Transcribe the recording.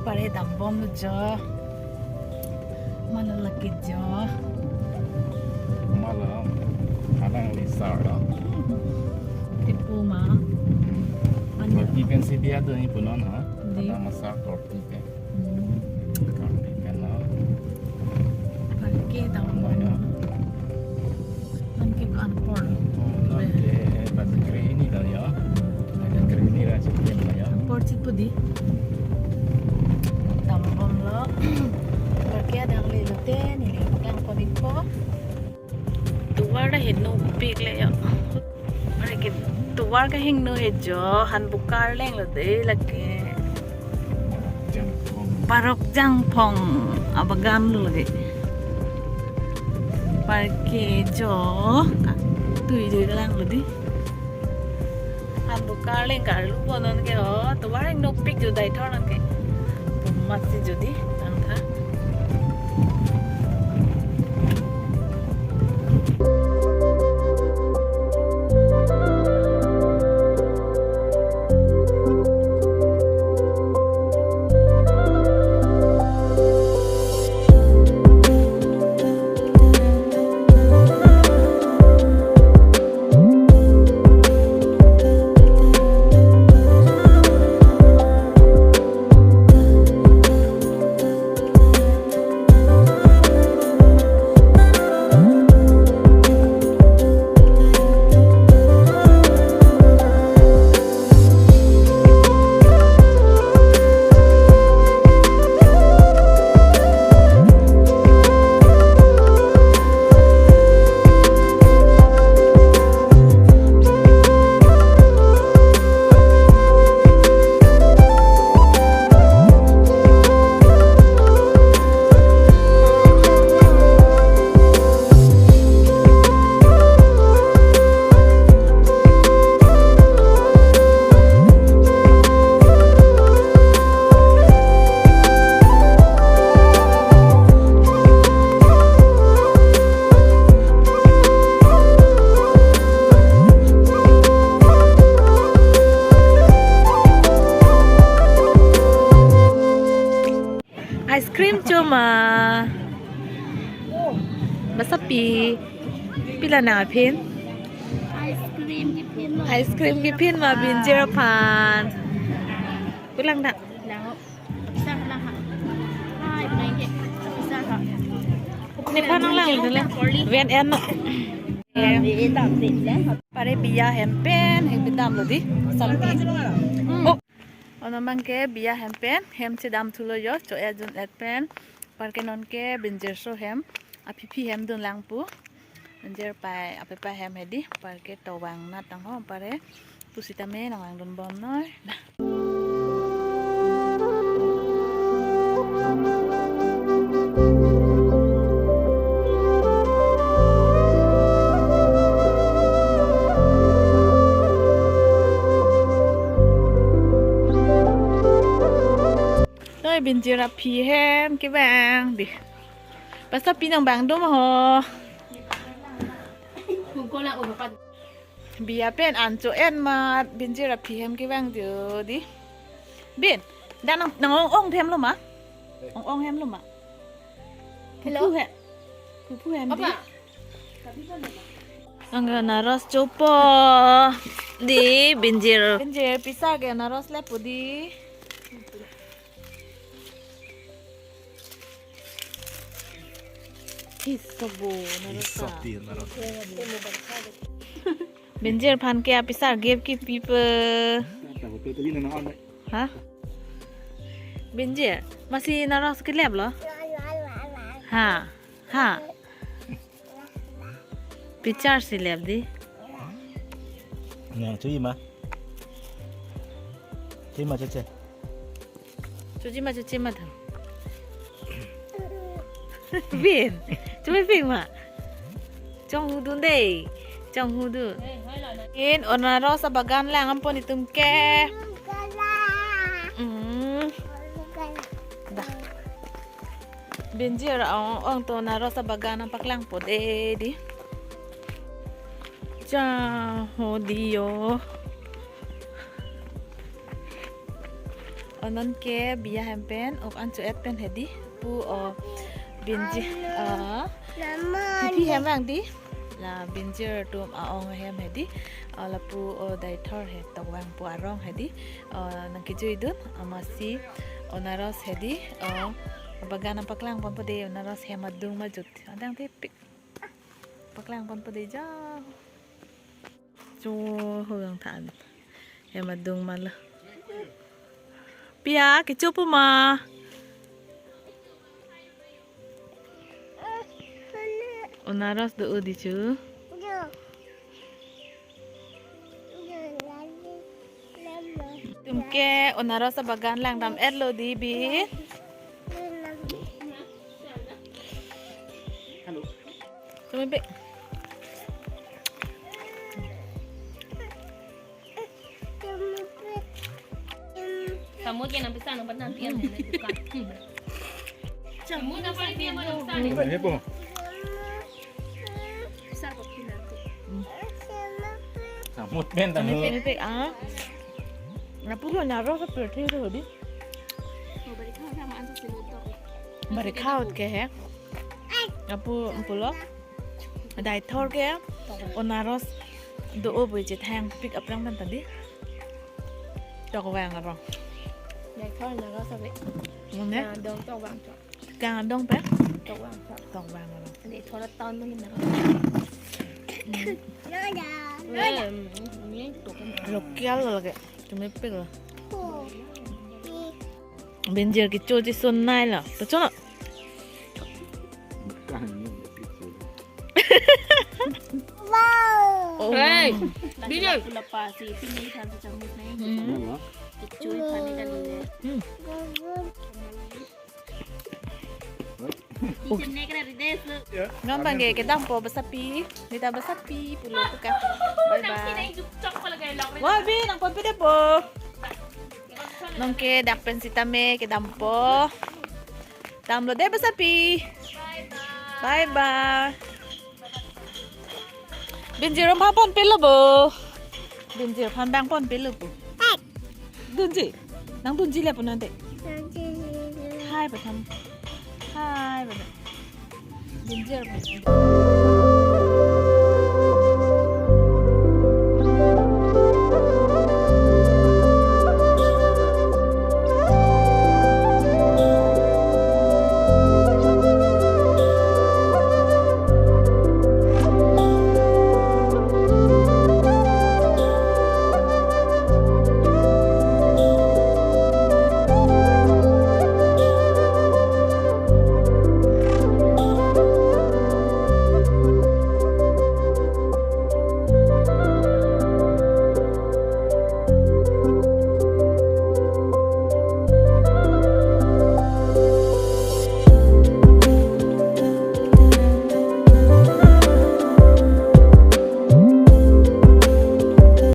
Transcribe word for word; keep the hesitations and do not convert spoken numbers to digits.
Pare dambomlo jo. Mala lake jo. Mala. Adang lisar lo. Tipu ma. Mane. Korte pen si biya do ni punon ha. Di. Adang masar korte pen. Hmm. Korte pen lo. Parke dambom. Maya. Nonke ko anpor. Nonke bas grini lo ya. Ada grini ra chitim lo ya. Anpor chipu di. Dambomlo. Parke adang le lote neli kang konikpo. Tovar ta henopik le ya. Parke tovar kehingno he jo, han bukar lenglo de lake. Jangpong. Parok Jangpong abagan lo lake. Parke jo, ka tui tui lang lo di. Han bukar leng karlu bonon ke ho, tovar henopik jo dai thor nonke. Masi jo di, nangtha. Ice cream choma. Basa pi. Pila nang aphin? Ice cream kiphin lo. Ice cream kiphin ma Binjir aphan. Pulang dak. Lang ho. Isa lang ha. Hai, blanket. Isa ha. Nephan nanglang dun le. Ven en no. Pare biya hem pen, hem bedamlo di. Salpi. Oh. Ono abangke biya hem pen, hem chedam thulo jo, cho-et jun-et pen. Parke nonke Binjir so hem, aphi phi hem dunlang pu. Binjir pai, ape pai hem hedi, parke towang nat tang ho, pare pusitame nanglang dunbom noi. Noi Binjir aphi hem kevang di. Basa pi nang bang dum ho. Biya pen an cho-et ma Binjir aphi hem kevang jo di. Bin, dak nang, nang ong ong hem lo ma? Ong ong hem lo ma? Hello? Pupu he. Pupu hem di. Apa? Angga anaros chopo. Di Binjir. Binjir pisa ke anaros le pu di. Isobo, anaros. Isopi, anaros. Binjir aphan ke apisar gift kipi pe. Tahu tu tadi nana on. Ha? Binjir, masi anaros kelep lo? Ha, ha. Pichar si lep di. Nang chui ma. Chui ma chui chui. Choji ma choji ma thang. Bin. Chumi ping ma. Chong hudun dei. Chong hudun. In anaros abagan lang ampon itum ke. Hmm. Dah. Binjir ong ong to anaros abagan nangpaklangpo dei di. Cha ho di yo. O non ke biya hem pen ok an cho-et pen hedi pu o binji, ah, pipi hem vang di. La binjir atum a-ong ahem hedi. O lapu o daithor he tok vang pu arong hedi. O nangkejuidun amatsi onaros hedi. O bagan nangpaklang ponpo de, onaros hem adung majut. Adang te pik. Paklang ponpo de jo. Cho ho yang than. Hem adung ma lo. Pia, kecho pu ma. Onaros do-o di chu. Tum ke onaros abagan langdam-et lo di bi. Hello. Tum pe. Samut ke nang pisa nang pernah tiang nang tukar. Samut apa ini yang mau pesan? Ini po. Samut pen tamu. Tumipik, tumipik, ah. Lapu lo naro sa perthi tu di. Bari khaut ke he. Lapu pulo. Daithor ke onaros do-o pu chethang pik aphrang pen ta di. Tok vang arong. Daithor onaros ave. Mane? Ah, dong tok vang tok. Kang adong pe? Tok vang tok. Tok vang arong. Daithor town mungkin na. Local lo lake. Tumipik lo. Binjir kecho chesun nai lo. To chono. Wow. Oh. Hey, binjir. Pula pasi pini than chamut nai. Hmm. Kecho than ni kali le. Hmm. Ichine kena rides lo. Non bang ke kedampo basapi, nita basapi pulo tu ka. Bye bye. Wah, bi nangpon pe de po. Non ke dak pen sitame kedampo. Damlo de basapi. Bye bye. Binjir aphan ponpe lo bo. Binjir aphan bang ponpe lo bo. Dunji. Nangdunji le po nante. Hai patham. Hai patham. Binjir aphan.